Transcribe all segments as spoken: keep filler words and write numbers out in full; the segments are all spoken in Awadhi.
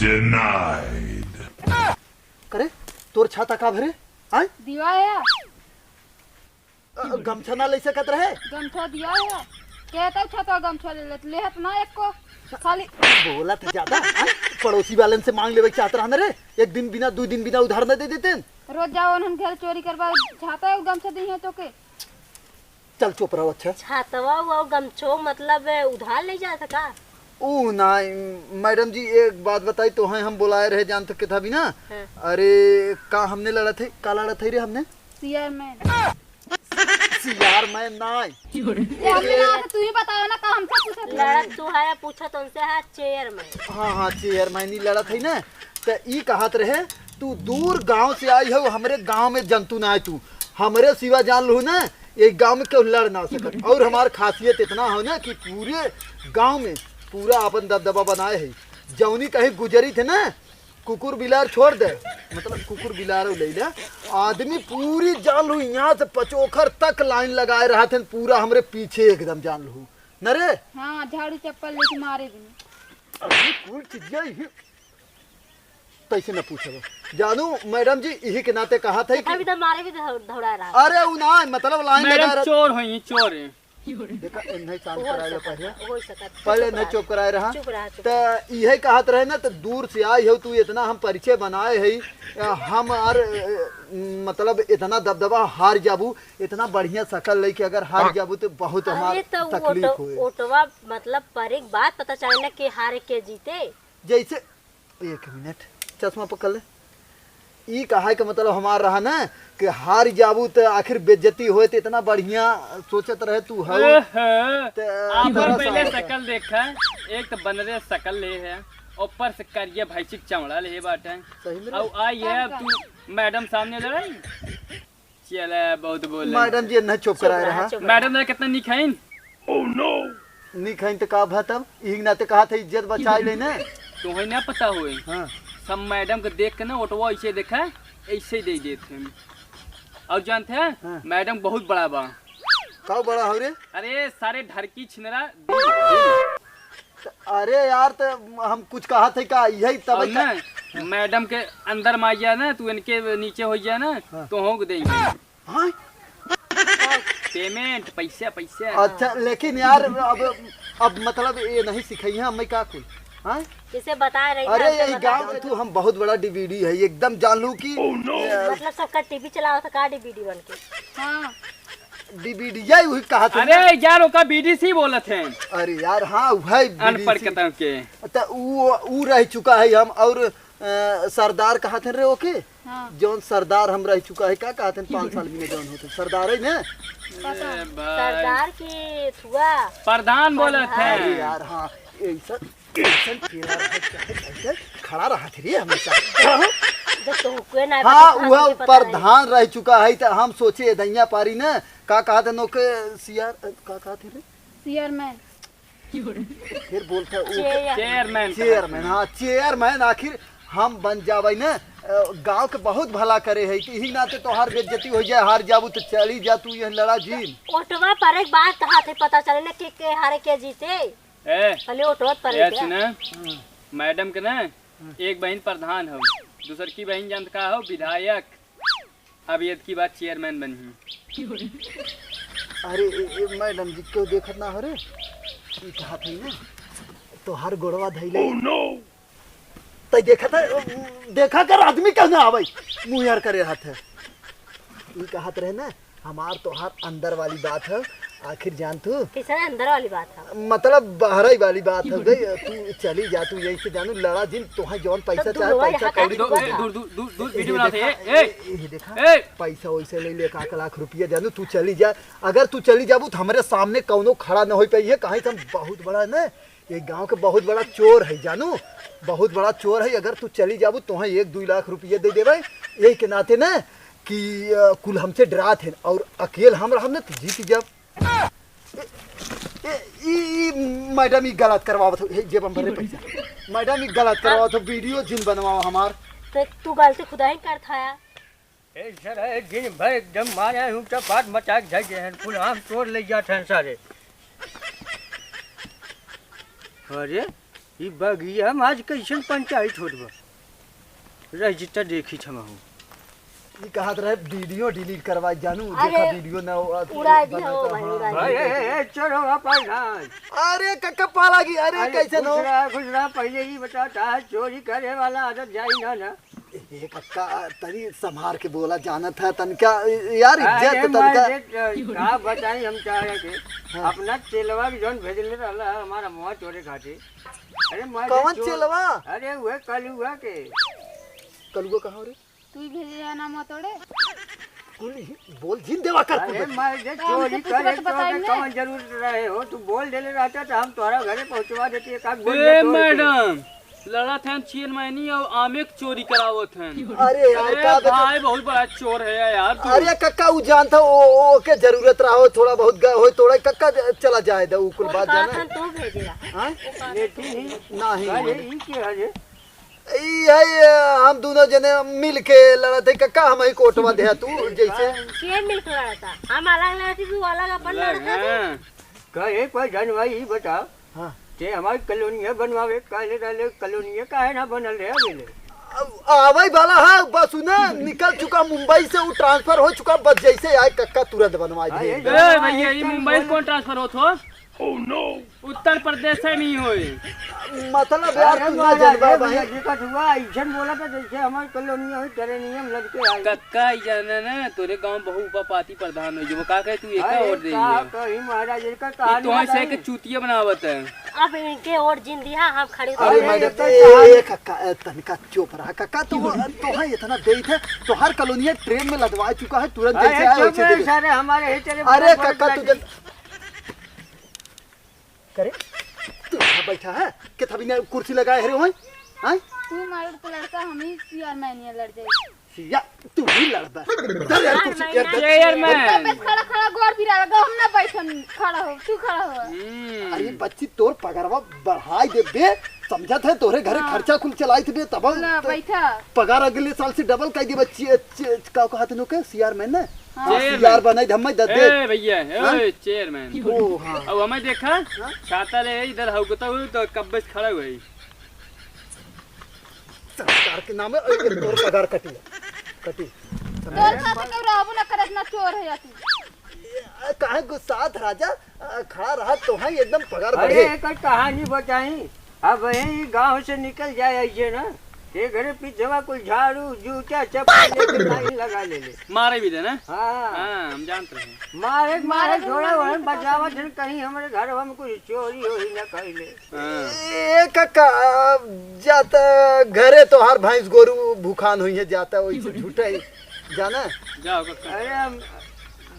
Denied। करे, तोर छाता का भरे? आय? दिवा है। अ, गमछा ना ले सकत रहे? गमछा दिया है। कहता छाता गमछा ले लेत, लेहत ना एको। खाली बोलत ज्यादा, आय? पड़ोसी वालन से मांग लेवे के चाहत रहा ना रे। एक दिन बिना, दू दिन बिना उधार ना दे देते। रोज जाओ उन्हन घर चोरी करवा, छाता है गमछा दी है तो के? चल चुप रहो, अच्छा। छातवा व गमछो मतलब उधार ले जात का? ऊ ना, मैडम जी, एक बात बताई, तोहैं हम बोलाए रहे, जानत के था भी ना। हाँ। अरे, का हमने लड़त है, का लड़त है रे हमने? चेयरमैन। चेयरमैन ना। ये हमने ना, तो तू ही बताओ ना, का हमसे पूछत है? लड़त तू है, पूछत उनसे है, चेयरमैन। हाँ, हाँ, चेयरमैन ही लड़त है ना। त ई कहत रहे, तू दूर गांव से आई हो, हमरे गांव में जंतु ना है तू। हमरे सिवा जान लू ना, ये गांव में केहू लड़ ना सकत। और हमार खासियत इतना हो ना कि पूरे गांव में पूरा अपन दबदबा बनाए है। जौनी कहीं गुजरी थे ना, कुकुर बिलार छोड़ दे, मतलब कुकुर बिलार ले ले, आदमी पूरी जान लू यहाँ से पचोखर तक लाइन लगाए रहा थे, पूरा हमरे पीछे एकदम जान लू न रे। हाँ, झाड़ू चप्पल लेके मारे भी। अरे कुल चीजिया ही तैसे न पूछब। जानू मैडम जी, यही के नाते कहा था देखा कि भी तो मारे भी दौ-, दौड़ा रहा। अरे उ ना, मतलब लाइन मैडम लगा रहा। चोर होई, चोर है। देखा, इन्हें शांत हो कराए ला सकत, पहले। हो सकत। पहले चुप इन्हें रहा। चुप कराए रहा। चुप रहा, चुप त रहा। इहे कहत रहे ना, त दूर से आई हो तू, इतना हम परिचय बनाए है, हम और, अ, मतलब इतना दबदबा हार जाबू, इतना बढ़िया शकल लेके अगर हार जाबू तो बहुत हमार अरे, त तकलीफ ओटो-, होए। ओटवा मतलब पर एक बात पता चले ना के हारे के जीते। जैसे एक मिनट, चश्मा पकड़ ले। ई कहा के मतलब हमार रहा ना कि हार जाबू त आखिर बेइज्जती होए, त इतना बढ़िया सोचत रहे तू हऊ। ओहो, त आपन तरह से पहले होता। शकल देखा, एक तो बनरे शकल ले है, ऊपर से करिया भैंसी के चमड़ा ले बाटे। सही में रे? अब आई है तब तू मैडम सामने लड़ाई। चला, बहुत बोल रही। मैडम जी, इन्हें चुप चुप कराए रहा, रहा। चुप रहा। मैडम ना कितना निक हईन। Oh no! निक हईन त का भा तब? इही नाते कहा था, इज्जत बचाए ले ना। तोहे ना पता होए। हाँ। सब मैडम के देख के ना, ओटवा ऐसे देखा, ऐसे ही दे देते हैं। और जानते हैं, हाँ। मैडम बहुत बड़ा बा। का बड़ा हो रे? अरे, सारे ढरकी छिनरा, दिल, दिल। अरे यार, त हम कुछ कहा थे का? यही तब और का ना, मैडम के अंदर में आ जाए ना, तू इनके नीचे हो जाए ना, हाँ। तो होंक देंगे। हाँ? पेमेंट, पैसा, पैसा। अच्छा, लेकिन यार, अब, अब मतलब ये नहीं सिखाई है हमें का कुल, हाँ? जैसे बता रही अरे, था, यही बता गाँव दो। में तू हम बहुत बड़ा डीवीडी है, एकदम जान लू कि, Oh no! ए, मतलब सबका टीवी चलावा था का डीवीडी बन के? हाँ। डीवीडी यही वही कहा था ना। अरे यार, ओका बीडीसी बोलत हैं। अरे यार, हाँ, वही अनपढ़ बीडीसी। कतम के। त ऊ, ऊ रह चुका है हम, और, अ, सरदार कहा थे रे ओके? हाँ। जौन सरदार हम रह चुका है, का कहा थे पाँच साल में जौन होते सरदार है ना? पता। ए भाई। सरदार की थुआ। प्रधान बोलत हैं। अरे यार, हाँ, ऐसा, ऐसा खड़ा रहा, चाहे ऐसे खड़ा रहा थे रे हमेशा। जब तो कोई ना हाँ, पता, वह तुमको पता नहीं। प्रधान रह चुका है, त हम सोचे दैया पारी ना, का कहा थे नोके, सियार, का कहा थे रे? चेयरमैन। फिर बोलता है, वो चेयर। चेयरमैन। चेयरमैन, हाँ, चेयरमैन आखिर हम बन जावे न, अ, गाँव के बहुत भला करे है, कि यही नाते तोहार बेइज्जती हो जाए, हार जाबू तो चली जा तू, यह लड़ा जीन। ओटवा पर एक बात कहा थे, पता चले न के, के हारे के जीते। ए, पहले ओटवा पर ए, क्या? सुना, हम्म। मैडम के ना, हम्म। एक बहिन प्रधान हो, दूसर की बहिन जानत का हो, विधायक। अब ये की बात चेयरमैन बनी। अरे, ए, ए, मैडम जी, क्यों देखत ना हो रे? ई कहा थी ना, तोहार गोड़वा धइले। Oh no! तै देखत है, देखा कर आदमी कहना आवे, मुँह यार करे रहत है। ई कहत रहे ना, हमार तोहार अंदर वाली बात है, आखिर जान तू। कैसे अंदर वाली बात है? मतलब बहराई वाली बात हो गई, तू चली जा, तू यही से जानू लड़ा जिन, तोहे जौन पैसा तब चाहे, दुलवा पैसा यहाँ कौड़ी तक दो, ए, दूर, दूर, दूर, दूर, ये वीडियो देखा, बनाते हैं, ए, ए, ये देखा, ए। पैसा वैसे ले ले, एक आध लाख रुपया जानू, तू चली जा। अगर तू चली जाबू तो हमरे सामने कौनो खड़ा न हो पाई है, कहीं से हम बहुत बड़ा है ना, ये गांव के बहुत बड़ा चोर है जानू, बहुत बड़ा चोर है। अगर तू चली जाबू तोहे एक दुई लाख रुपया दे देवे, यही के नाते ना कि, अ, कुल हमसे डरात है और अकेल हम रहब ना तो जीत जाब। ए, ए, ई, ई, मैडम, ई गलत करवावत हो, हे, जेब में भरे पैसा। मैडम, ई गलत करवावत हो, वीडियो जिन बनवाओ हमार। तो तू गलती खुदा ही करत हया। ए, सर, ए, दिन भर एकदम मारे हैं, हम तो बात मचा के धर दे हैं, कुल हम तोड़ ले जात हैं, सारे। अरे, ई बगिया में आज कैसन पंचायत होत बा? रह जितना देखी छमा हो। ई कहत रहे वीडियो डिलीट करवाई जानू, अरे, देखा वीडियो ना हो, अथी उड़ाई दी बना हो तो भाई, हाँ। उड़ाई दी। ए, ए, ए, चोरो वापस ना। अरे कक्का पाला की, अरे अरे कैसे खुश नो? रहा, खुश रहा, पहले ही बता, ता चोरी करे वाला आदत जाई ना ना। ए कक्का, तनी संभार के बोला, जानत है तनका, यार, अरे इज्जत तनका। मार दे, का बताई हम चाहे के। हाँ। अपना चेलवा के जौन भेजले रहला हमारा मुँह तोड़े खातिर। अरे मार दे कौन चोर। चेलवा? अरे उहे कलुआ के। कलुआ कहाँ हो रे? तू ही भेजे है ना मुँह तोड़े। कुल ही बोल जिन देवा कर अरे कुल। मार दे, तो हमसे चोरी कुछ करे बात तो बताई हमें ना। कौन जरूरत रहे हो? तू बोल देले रहता तो हम तोहरा घरे पहुँचवा देती, एक आध ए गोलियाँ तोड़ के। मैडम, लड़त हैं चेयरमैनी और आमे के चोरी करावत हैं। अरे यार, अरे का बता- भाई, बहुत बड़ा चोर है यार तू। अरे कक्का, उ जानता ओ, ओ, ओके जरूरत रहा हो, थोड़ा बहुत गए हो, थोड़ा कक्का ज-, चला जाए दे, उ कुल वो बात कहा जाना। था तू भेजेगा। हाँ? वो कहा था तू लेकिन भेजेगा। नहीं। अरे, ई के है रे? ई है, ये हम दोनों जने मिल के लड़त है कक्का, हम ही कोटवा दे तू जैसे। के मिल के लड़ता? हम अलग लड़ती, तू अलग अपन अलग लड़ता तू। हैं। कहे कोई जनवाई ही बताओ। हाँ। ते हमारी कॉलोनिया बनवावे कहले रहले, कॉलोनिया काहे ना बनल रहे अभी ले? अब आवे वाला है, बस उन्हें निकल चुका मुंबई से, वो ट्रांसफर हो चुका, बस जैसे आए कक्का तुरंत बनवा हाँ, दे। ये ए भैया, ये मुंबई से कौन ट्रांसफर होत हो? उत्तर प्रदेश से नहीं होए। मतलब यार, अरे तू ना वाह, जनवा अरे भाई। भैया, दिक्कत हुआ, ऐसन बोला था जैसे हमारी कॉलोनिया हुई, तेरे नियम लड़के आए। कक्का, ई जाने ना, तोरे गांव बहु उपा पाती प्रधान हो, जो का कहे तू एका अरे वोट दे का दिया। कही महाराज, इनका ये कहानी तो ऐसे बताई। के चूतिया बनावत है। अब इनके वोट जिन दिया, हम खड़े अरे अरे, मैडम, ये तो ए, कहानी ए, कक्का, ए, तनिका चुप रहा, कक्का, तू, तोहे इतना देत है, तोहार कॉलोनिया ट्रेन में लदवा चुका है, तुरंत अरे, जैसे आए, चुप वैसे रहे दे दे। सारे, हमारे ही तेरे अरे, बड़े कक्का, तू बड़े जन-, करे, तू यहाँ बैठा है, के तभी ने कुर्सी लगाए हरे होए, हैं? तू मारो तो लड़का, हम ही चेयरमैन ये लड़ जाए। सिया, तू ही लड़बा। चल यार, कुर्सी, यार, चेयरमैन। तबे खड़ा, खड़ा गोर फिरा लगा, हम ना बैठन, खड़ा हो, तू खड़ा हो। हम्म। अरे बच्ची, तोर पगारवा बढ़ाई देबे, समझत है, तोरे घरे हाँ। खर्चा कुल चलाइत बे, तब ला, तो बैठा। पगार अगले साल से डबल कर देबे, चे-, चे-, का कहत नो के, चेयरमैन ना? हाँ। चेयरमैन। चेयर बनाई दे, हमें दे दे। ए भैया, ए हाँ? ओए, चेयरमैन। ओ, हाँ। अब हमें देखा, हाँ? छाता ले इधर हौकता हुई तो कब्बे से खड़ा हुई। संस्कार के नाम है, ए, ए, तोर पगार कटी, कटी। तोर साथ केहू रहबो ना करे, इतना चोर है तू। ए, काहे गुस्सात राजा? आ, खड़ा रहा, तोहाई एकदम पगार अरे, बढ़े। एकर कहानी बताई। अब यही गांव से निकल जाए ऐसे ना, के घरे पीछवा कोई झाड़ू, जूता, चप्पल लेके लाइन लगा ले ले। मारे भी दे ना? हाँ। हाँ, हम जानत रहे। मारे, मारे मारे, थोड़ा मारे वहन तो बचावा पता जन, कहीं हमरे घर में कुछ चोरी हो ही ना कहीं ले। हाँ। ए कक्का, जाता घरे तोहार भैंस गोरू भूखान हुई है, जाता वैसे झूठा ही जाना। जाओ कक्का। अरे हम,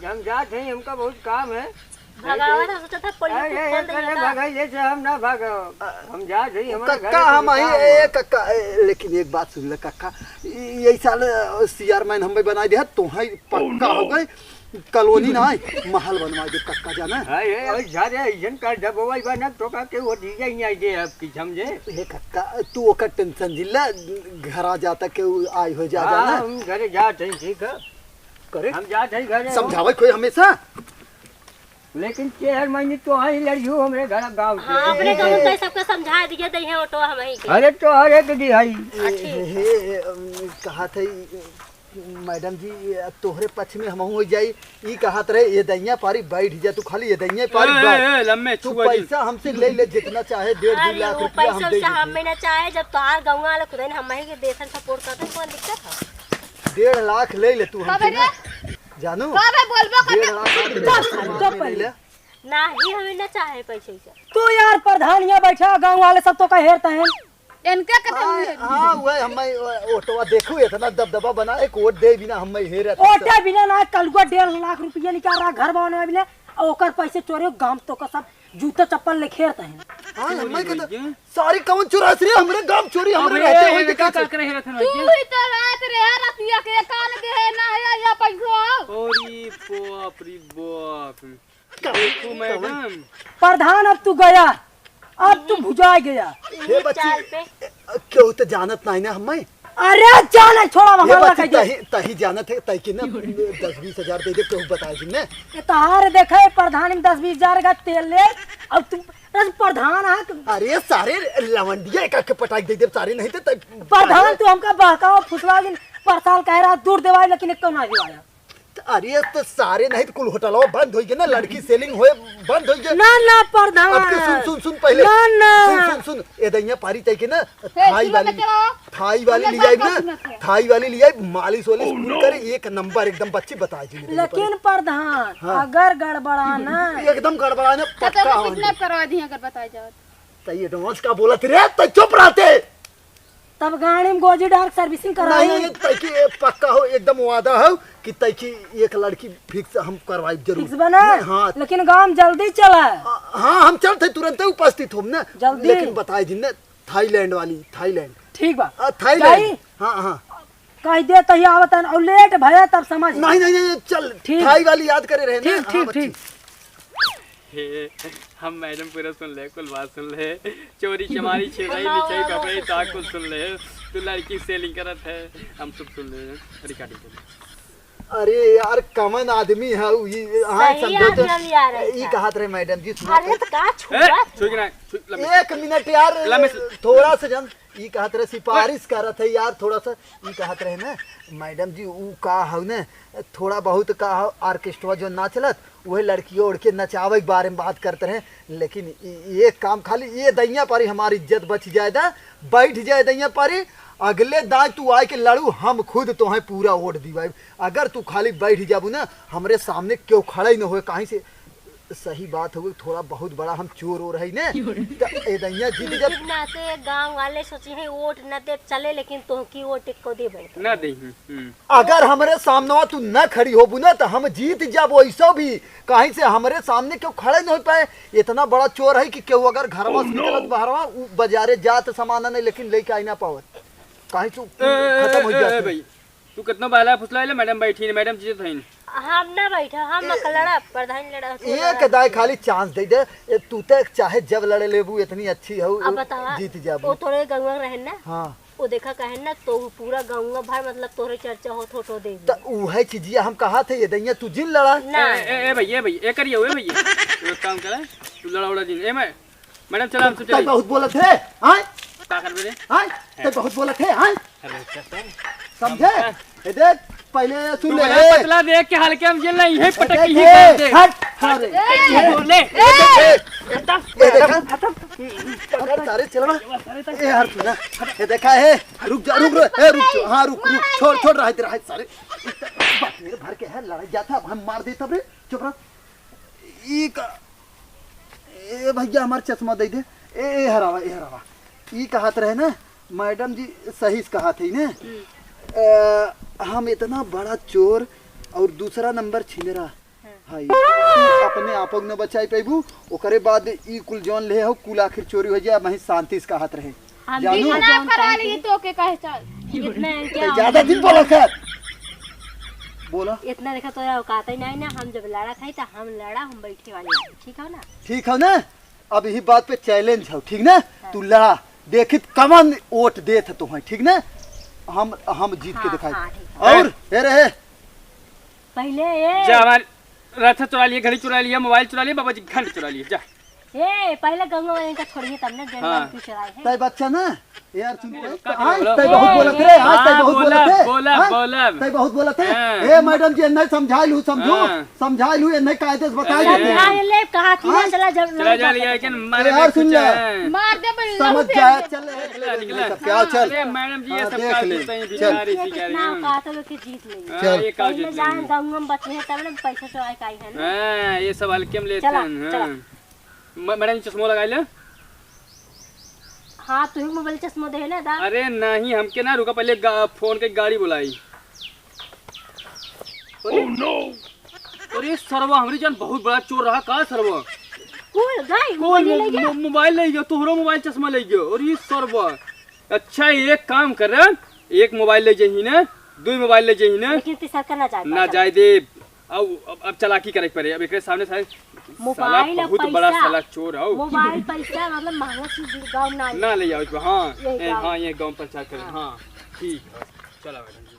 हम जात हैं, हमका बहुत काम है। भगावा था, सोचा था, पल्लू अरे, को ए, खोल देंगे करे ना। भगाई जैसे हम ना भागो। हम जात हैं, हमारे कक्का, घरे हम कुछ आई, काम ए, है। कक्का, ए, लेकिन एक बात सुन ले कक्का, ई, ई साल, अ, चेयरमैन हम बनाई दे, तो है पक्का हो गए। कॉलोनी ना है, महल बनवा दे कक्का जाना। अरे, अरे, जा रे, इजन का जब वो बना तो का के वो डीजे ही नहीं दे अब की समझे। हे कक्का, तू ओकर टेंशन जिन ले, घर आ जाता के उ आई हो जा हाँ, जाना। हम घरे जात हैं, ठीक है। करे? हम जात हैं घरे। समझावे कोई हमेशा। लेकिन चेयरमैन तो आई लड़ियो हमरे घर गाँव से। हाँ, अपने गाँव से सबके समझा दिए, दे है ऑटो हम ही के। अरे तो हर एक दी है। आ, ठीक। हे, हे, अम, कहा था, मैडम जी, ये तोहरे पक्ष में हमहू हो जाई, ई कहत रहे, ये दइया पारी बैठ जा, तू खाली ये दइया पारी ए, बैठ। ए, ए, लम्मे तू छुआ जी। पैसा हमसे ले ले, जितना चाहे, डेढ़ दू अरे, लाख वो रुपया हम पैसा दे उसा दी। हमें ना चाहे, जब तोहार गौवा वाला खुद हम ही के देथन सपोर्ट करते, कौन दिक्कत है? डेढ़ लाख ले ले तू हमसे कबे ना, रे? जानू, कबे बोलबो करते? डेढ़ लाख हम दे बस, देथन, चुप ले ले। नहीं, हमें ना चाहे पैसा उसा। तू यार प्रधान यहाँ बैठा, गाँव वाले सब तो कहे हेरते हैं। इनके कते हाँ, उहे हाँ, वह हमें, वह ऑटोवा देखू, इतना दबदबा बना, एक वोट दे बिना हमें हेरत है। वोटे बिना ना, कलुआ डेढ़ लाख रुपया निकाल रहा, घर बनवा बिना, और ओकर पैसे चोरे, गाम तो का सब जूता चप्पल लेके रहते हैं। हाँ, हमें के तो सारी कौन चुरास रे, हमरे गाम चोरी, हमरे अबे, रहते हुए ये देखा का चल। करे हेरत है तू ना? ही तो रात रे, रतिया के कान दे है ना, या, या पैसा। अरे बाप रे बाप। देखो मैडम। प्रधान, अब तू गया, अब तू भुजा गया। हे बच्ची, चाल पे। केहू तो जानत नहीं ना हमें। अरे जाने छोड़ा, हे हमारा बच्ची, कहिए। तही, तही जानत है, तही के ना दस बीस हजार दे दे, केहू बताए जिन ने। ये तहार देखे, प्रधान में दस बीस हजार का तेल ले, अब तू, अरे प्रधान आ, अरे सारे लवंडिया एक के पटाक दे दे सारे, नहीं तो तक प्रधान तू हमका बहकावा फुसलावा दिन, पर साल कह रहा दूर देवाई, लेकिन एक तो ना दिवाया। अरे तो सारे नहीं तो कुल होटलवा बंद होई गए ना, लड़की सेलिंग होए बंद होई गए। ना, ना, प्रधान। अब तो सुन, सुन, सुन पहले। ना, ना। सुन, सुन, सुन। ए दैया पारी तई के ना, हे, थाई सुनो वाली, बच्चा। थाई वाली हमने लियाई बात ना, सुनत है। थाई वाली लियाई, मालिश वालिश पूरी करे, एक नंबर एकदम बच्ची बताई जी मेरे लेकिन ऊपर। प्रधान, हाँ। अगर गड़बड़ा ना। एकदम गड़बड़ा ना, तो पक्का तुमको हो किडनैप जी। करवा दी अगर बताई जाओ। तई एडवांस का बोलत रे, तई चुप रहते। तब गाड़ी में गोजी डाल के सर्विसिंग करा नहीं, लो। नहीं, तई की पक्का हो, एकदम वादा हो कि तई की एक लड़की फिक्स हम करवाई जरूर। फिक्स बना? नहीं, हाँ। लेकिन गाँव में जल्दी चला। आ, हाँ, हम चलते तुरंत उपस्थित होम ना। जल्दी। लेकिन बताई दिन ना, थाईलैंड वाली, थाईलैंड। ठीक बा। आ, थाईलैंड। जाई? हाँ, हाँ। कह दे तही आवत हन, और लेट भया तब समझ। नहीं, नहीं, नहीं, चल, ठीक। थाई वाली याद करे रहे ना। ठीक, हाँ, ठीक, बच्ची। ठीक। हे, हम मैडम पूरा सुन ले, कुल बात सुन ले। चोरी चमारी, छिनरई, बिछई, बपरई, ता कुल सुन ले। तू लड़की सेलिंग करत है, हम सब सुन ले, रिकॉर्डिंग कर ले। अरे यार, कमन आदमी है उ, ई, हाँ, सही समझो तो। आदमी आ रहा है ई का? कहत रहे मैडम जी, सुनो अरे तो। तो का ए, छुआ? छुई के ना, छुई, लम्बे। एक मिनट यार, लम्बे से। थोड़ा सा जन, ई कहत रहे सिफारिश करत है यार, थोड़ा सा, ई कहत रहे ना, मैडम जी, उ का हउ ना, थोड़ा बहुत का हउ, ऑर्केस्ट्रा जो ना चलत, उहे लड़कियों ओढ़ के नचावे के बारे में बात करत रहे, लेकिन ई, ई एक काम खाली, ये दैया पारी हमारी इज्जत बच जाए दा, बैठ जाए दैया पारी, अगले दाई तू आए के लड़ू, हम खुद तोहे पूरा वोट दिवाई। अगर तू खाली बैठ जाबू ना, हमरे सामने केहू खड़ा ही न होए, काहे से सही बात हो, थोड़ा बहुत बड़ा हम चोर ओर है ने, त ए दैया जीत जब इतना से गाँव वाले सोचे हैं वोट न दे चले, लेकिन तोहकी वोट एको देबे ना दे। हम्म। अगर हमरे सामने तू न खड़ी होबू ना, त हम जीत जाबो ऐसो भी, काहे से हमरे सामने केहू खड़ा ही न हो पाए। इतना बड़ा चोर है कि केहू अगर घरवा से निकलत बहरवा, उ बाजारे जात सामान नहीं, लेकिन लेके आई ना पावत, काहे से उ ए, ए, खत्म हो ए, ए, जात है। भाई, तू कितना बहला फुसला ले, मैडम बैठी नहीं, मैडम जीतत हईन। हम ना बैठा, हम ए, लड़ा, प्रधान लड़ा, तू एक लड़ा। दाई खाली चांस दे दे, ए, तू ते चाहे जब लड़े लेबू, इतनी अच्छी हो, अब बतावा, जीत जाबू। वो तोरे गंगवा रहे ना? हाँ। वो देखा कहे ना, तो वो पूरा गंगवा भर, मतलब, तोरे चर्चा होत, होत, हो देबू। त उहे चीजिया हम कहा थे, ये दैया तू जिन लड़ा। ना। ए, ए, ए, भैया, भैया, ए करिए, ए भैया, तू एक काम करे, तू लड़ा उड़ा जिन, ए, मैं मैडम, चला, हम तै चली। बहुत बोलत है, हाँ? का करबे रे? हाँ? तै बहुत बोलत है, हाँ? अरे, अच्छा, सर। समझे? हम ए देख, पहिले सुन तू ले, बड़ा ए। पतला देख के हल्के हम जेल नहीं, यही ए, पटक देख, ही ए, कर दे। हट, अरे। ए, बोले। ए, देख, ए। खत्म, ए, देखा? खत्म। खत्म, सारे चलवा। ए, हट ना। ए, देखा है? रुक जा, रुक, रुक, ए, रुक, हाँ, रुक, रुक। छोड़, छोड़, रहा है, तेरा है, सारे। बाप रे, भर के है, लड़ाई जाता, हम मार दे तब रे। चुप रह। ई का, ए भैया, हमार चश्मा दे दे। ए, ए हरावा, ए हरावा। ई कहत रहे ना, मैडम जी सही से कहत है ना। हम्म। अ, हम इतना बड़ा चोर और दूसरा नंबर छिनरा। हाँ। हाय, तू अपने आप न बचाई पैबू, ओकरे बाद ई कुल जौन ले हो, कुल आखिर चोरी हो जाए, वहीं शांति से कहत रहे। हम जानू? भी ना जौन करा ली तो के कहे चल। इतना है तो क्या? ज्यादा दिन बोला कर। बोला। इतना देखा तोरा औकात ही नहीं ना, हम जब लड़ा था तो हम लड़ा, हम बैठे वाले हैं, ठीक हो ना? ठीक हो ना? अब यही बात पे चैलेंज हो, ठीक ना? हाँ। तू लड़ा, देखित कमन वोट देत है तुम्हें, ठीक ना? हम, हम जीत के हाँ, दिखाई। हाँ, ठीक है। और, हे रहे। पहले ये जा हमारे रथ चुरा लिए, घड़ी चुरा लिए, मोबाइल चुरा लिए, बाबा जी घंट चुरा लिए, जा। ए, पहले गंगा वाले का छोड़िए, तब ना जंगल हाँ। की चढ़ाई है। तय बच्चा ना, यार सुन, ए, का हाँ, बोलो? तय बहुत बोलत रे, हाँ, तय हाँ, बहुत बोलब, बोलत है, बोलब, हाँ, बोलब। तय बहुत बोलत है। हाँ। ए, मैडम जी, नहीं समझा लू, समझू, हाँ। समझा लू, नहीं कायदे से बता अरे, देते हैं। समझा ले, कहा थी ना, हाँ? चला जब चला जा लिया, लेकिन मारे यार, में सुन कुछ ले। है। मार दे, बल्ला समझ पे जा, दे। चल, निकला, निकला। सब क्या, चल। अरे, मैडम जी, ये हाँ, सब देख का ले, चीज़ है, चल। भिखारी ये सी कह रही कितना हैं। औकात है, लोग की जीत लेंगे। हाँ, चल। ये का पहले जीत जान लेंगे। गंगा में बचे हैं, तब ना पैसा चुराए का आई है ना। हाँ, ये सब हल्के में लेते चला, हैं, चला। हाँ। म-, मैडम, चश्मो लगाई ले। हाँ, तू ही मोबाइल चश्मो दे ना दा। अरे नहीं, हमके ना, रुका, पहले गा-, फोन के गाड़ी बुलाई। अरे, अरे सरवा, हमरी जान बहुत बड़ा चोर रहा का सरवा? कौन गई? कौन मोबाइल ले गया? मो-, मोबाइल ले गया, तोहरो मोबाइल चश्मा ले गया। अरे सरवा, अच्छा, एक काम कर, एक मोबाइल ले जाही ना, दुई मोबाइल ले जाही ना। लेकिन तीसर का ना जाए ना पाए। जाए दे। अब, अब, अब चालाकी करे के पड़े। अब एकरे सामने सारे मोबाइल साला और बहुत बड़ा पैसा। साला चोर हो। मोबाइल, पैसा, मतलब महंगा चीज गाँव ना ना ले जाओ इसको, हाँ। यही ए, गाँव। हाँ, ये गाँव प्रचार करे, हाँ। हाँ, ठीक है। चला मैडम जी।